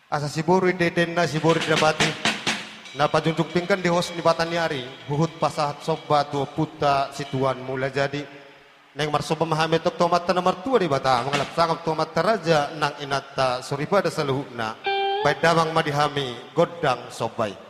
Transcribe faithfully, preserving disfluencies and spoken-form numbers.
Asa siboru i didok, siboru i didapati. Na pajunjung pinggan di hos ni Bataniari, huhut pasahat somba tu ompunta Situan Mulajadi. Naeng marsomba ma hami antong tu Amanta na martua Debata, mangalap sangap tu amanta raja nang inanta soripada saluhutna. Baen damang ma di hami gondang somba i.